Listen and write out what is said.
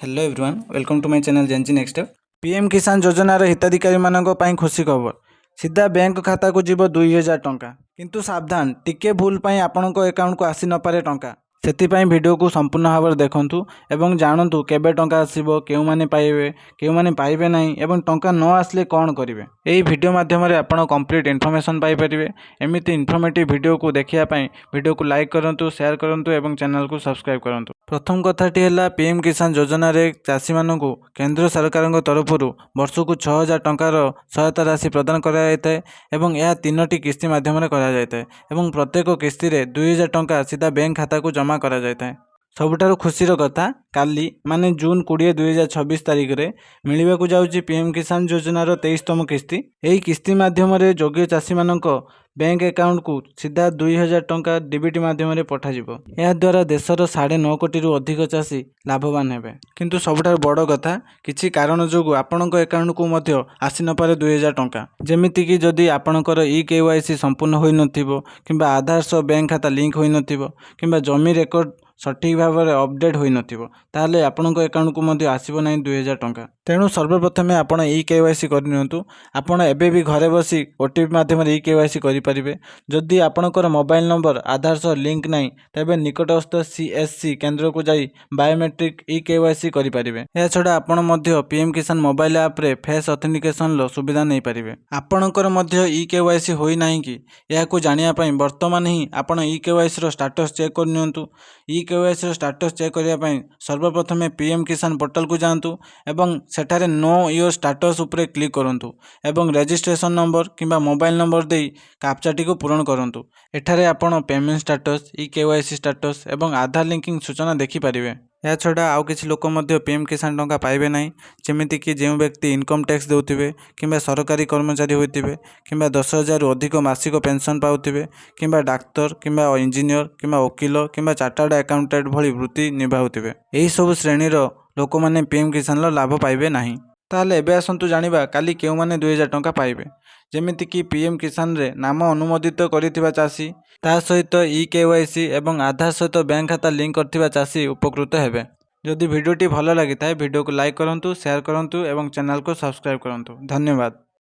Hello everyone, welcome to my channel Gen Z Next. PM କିଷାନ ଯୋଜନାର ହିତାଧିକାରୀମାନଙ୍କ ପାଇଁ ଖୁସି ଖବର। ସିଧା ବ୍ୟାଙ୍କ ଖାତାକୁ ଯିବ 2000 ଟଙ୍କା। କିନ୍ତୁ ସାବଧାନ, ଟିକେ ଭୁଲ ପାଇଁ ଆପଣଙ୍କ ଆକାଉଣ୍ଟକୁ ଆସିନପାରେ ଟଙ୍କା। ସେଥିପାଇଁ ଭିଡ଼ିଓକୁ ସମ୍ପୂର୍ଣ୍ଣ ଭାବରେ ଦେଖନ୍ତୁ ଏବଂ ଜାଣନ୍ତୁ କେବେ ଟଙ୍କା ଆସିବ, କେଉଁମାନେ ପାଇବେ, କେଉଁମାନେ ପାଇବେ ନାହିଁ ଏବଂ ଟଙ୍କା ନ ଆସିଲେ କ'ଣ କରିବେ। ଏହି ଭିଡ଼ିଓ ମାଧ୍ୟମରେ ଆପଣ କମ୍ପ୍ଲିଟ୍ ଇନଫର୍ମେସନ୍ ପାଇପାରିବେ। ଏମିତି ଇନଫର୍ମେଟିଭ୍ ଭିଡ଼ିଓକୁ ଦେଖିବା ପାଇଁ ଭିଡ଼ିଓକୁ ଲାଇକ୍ କରନ୍ତୁ, ସେୟାର କରନ୍ତୁ ଏବଂ ଚ୍ୟାନେଲକୁ ସବସ୍କ୍ରାଇବ୍ କରନ୍ତୁ। ପ୍ରଥମ କଥାଟି ହେଲା, ପିଏମ୍ କିଷାନ ଯୋଜନାରେ ଚାଷୀମାନଙ୍କୁ କେନ୍ଦ୍ର ସରକାରଙ୍କ ତରଫରୁ ବର୍ଷକୁ 6000 ଟଙ୍କାର ସହାୟତା ରାଶି ପ୍ରଦାନ କରାଯାଇଥାଏ ଏବଂ ଏହା ତିନୋଟି କିସ୍ତି ମାଧ୍ୟମରେ କରାଯାଇଥାଏ ଏବଂ ପ୍ରତ୍ୟେକ କିସ୍ତିରେ 2000 ଟଙ୍କା ସିଧା ବ୍ୟାଙ୍କ ଖାତାକୁ ଜମା କରାଯାଇଥାଏ। ସବୁଠାରୁ ଖୁସିର କଥା, କାଲି ମାନେ ଜୁନ୍ 20, 2026 ତାରିଖରେ ମିଳିବାକୁ ଯାଉଛି ପିଏମ୍ କିଷାନ ଯୋଜନାର 23ତମ କିସ୍ତି। ଏହି କିସ୍ତି ମାଧ୍ୟମରେ ଯୋଗ୍ୟ ଚାଷୀମାନଙ୍କ ବ୍ୟାଙ୍କ ଆକାଉଣ୍ଟକୁ ସିଧା 2000 ଟଙ୍କା ଡିବିଟି ମାଧ୍ୟମରେ ପଠାଯିବ। ଏହାଦ୍ୱାରା ଦେଶର 9.5 କୋଟିରୁ ଅଧିକ ଚାଷୀ ଲାଭବାନ ହେବେ। କିନ୍ତୁ ସବୁଠାରୁ ବଡ଼ କଥା, କିଛି କାରଣ ଯୋଗୁଁ ଆପଣଙ୍କ ଆକାଉଣ୍ଟକୁ ମଧ୍ୟ ଆସିନପାରେ 2000 ଟଙ୍କା। ଯେମିତିକି ଯଦି ଆପଣଙ୍କର ଇ କେୱାଇସି ସମ୍ପୂର୍ଣ୍ଣ ହୋଇନଥିବ କିମ୍ବା ଆଧାର ସହ ବ୍ୟାଙ୍କ ଖାତା ଲିଙ୍କ ହୋଇନଥିବ କିମ୍ବା ଜମି ରେକର୍ଡ଼ ସଠିକ୍ ଭାବରେ ଅପଡ଼େଟ୍ ହୋଇନଥିବ, ତାହେଲେ ଆପଣଙ୍କ ଆକାଉଣ୍ଟକୁ ମଧ୍ୟ ଆସିବ ନାହିଁ 2000 ଟଙ୍କା। ତେଣୁ ସର୍ବପ୍ରଥମେ ଆପଣ ଇ କେୱାଇସି କରିନିଅନ୍ତୁ। ଆପଣ ଏବେ ବି ଘରେ ବସି ଓଟିପି ମାଧ୍ୟମରେ ଇ କେୱାଇସି କରିପାରିବେ। ଯଦି ଆପଣଙ୍କର ମୋବାଇଲ ନମ୍ବର ଆଧାର ସହ ଲିଙ୍କ ନାହିଁ, ତେବେ ନିକଟସ୍ଥ ସିଏସ୍ସି କେନ୍ଦ୍ରକୁ ଯାଇ ବାୟୋମେଟ୍ରିକ୍ ଇ କେୱାଇସି କରିପାରିବେ। ଏହାଛଡ଼ା ଆପଣ ମଧ୍ୟ ପିଏମ୍ କିଷାନ ମୋବାଇଲ ଆପ୍ରେ ଫେସ୍ ଅଥେଣ୍ଟିକେସନର ସୁବିଧା ନେଇପାରିବେ। ଆପଣଙ୍କର ମଧ୍ୟ ଇ କେୱାଇସି ହୋଇନାହିଁ କି? ଏହାକୁ ଜାଣିବା ପାଇଁ ବର୍ତ୍ତମାନ ହିଁ ଆପଣ ଇ କେୱାଇସିର ଷ୍ଟାଟସ୍ ଚେକ୍ କରିନିଅନ୍ତୁ। ଇ କେୱାଇସିର ଷ୍ଟାଟସ୍ ଚେକ୍ କରିବା ପାଇଁ ସର୍ବପ୍ରଥମେ ପିଏମ୍ କିଷାନ ପୋର୍ଟାଲକୁ ଯାଆନ୍ତୁ ଏବଂ ସେଠାରେ ନୋ your status ଉପରେ କ୍ଲିକ୍ କରନ୍ତୁ ଏବଂ ରେଜିଷ୍ଟ୍ରେସନ ନମ୍ବର କିମ୍ବା ମୋବାଇଲ ନମ୍ବର ଦେଇ କାପଚାଟିକୁ ପୂରଣ କରନ୍ତୁ। ଏଠାରେ ଆପଣ payment status, e-KYC status ଏବଂ ଆଧାର ଲିଙ୍କିଂ ସୂଚନା ଦେଖିପାରିବେ। ଏହାଛଡ଼ା ଆଉ କିଛି ଲୋକ ମଧ୍ୟ ପିଏମ୍ କିଷାନ ଟଙ୍କା ପାଇବେ ନାହିଁ। ଯେମିତିକି ଯେଉଁ ବ୍ୟକ୍ତି ଇନକମ୍ ଟ୍ୟାକ୍ସ ଦେଉଥିବେ କିମ୍ବା ସରକାରୀ କର୍ମଚାରୀ ହୋଇଥିବେ କିମ୍ବା 10,000ରୁ ଅଧିକ ମାସିକ ପେନ୍ସନ୍ ପାଉଥିବେ କିମ୍ବା ଡାକ୍ତର କିମ୍ବା ଇଞ୍ଜିନିୟର କିମ୍ବା ଓକିଲ କିମ୍ବା ଚାର୍ଟାର୍ଡ଼ ଆକାଉଣ୍ଟାଣ୍ଟ ଭଳି ବୃତ୍ତି ନିଭାଉଥିବେ। ଏହିସବୁ ଶ୍ରେଣୀର ଲୋକମାନେ ପିଏମ୍ କିଷାନର ଲାଭ ପାଇବେ ନାହିଁ। ତାହେଲେ ଏବେ ଆସନ୍ତୁ ଜାଣିବା କାଲି କେଉଁମାନେ 2000 ଟଙ୍କା ପାଇବେ। ଯେମିତିକି ପିଏମ୍ କିଷାନରେ ନାମ ଅନୁମୋଦିତ କରିଥିବା ଚାଷୀ, ତା ସହିତ ଇ କେୱାଇସି ଏବଂ ଆଧାର ସହିତ ବ୍ୟାଙ୍କ ଖାତା ଲିଙ୍କ କରିଥିବା ଚାଷୀ ଉପକୃତ ହେବେ। ଯଦି ଭିଡ଼ିଓଟି ଭଲ ଲାଗିଥାଏ, ଭିଡ଼ିଓକୁ ଲାଇକ୍ କରନ୍ତୁ, ସେୟାର କରନ୍ତୁ ଏବଂ ଚ୍ୟାନେଲକୁ ସବସ୍କ୍ରାଇବ୍ କରନ୍ତୁ। ଧନ୍ୟବାଦ।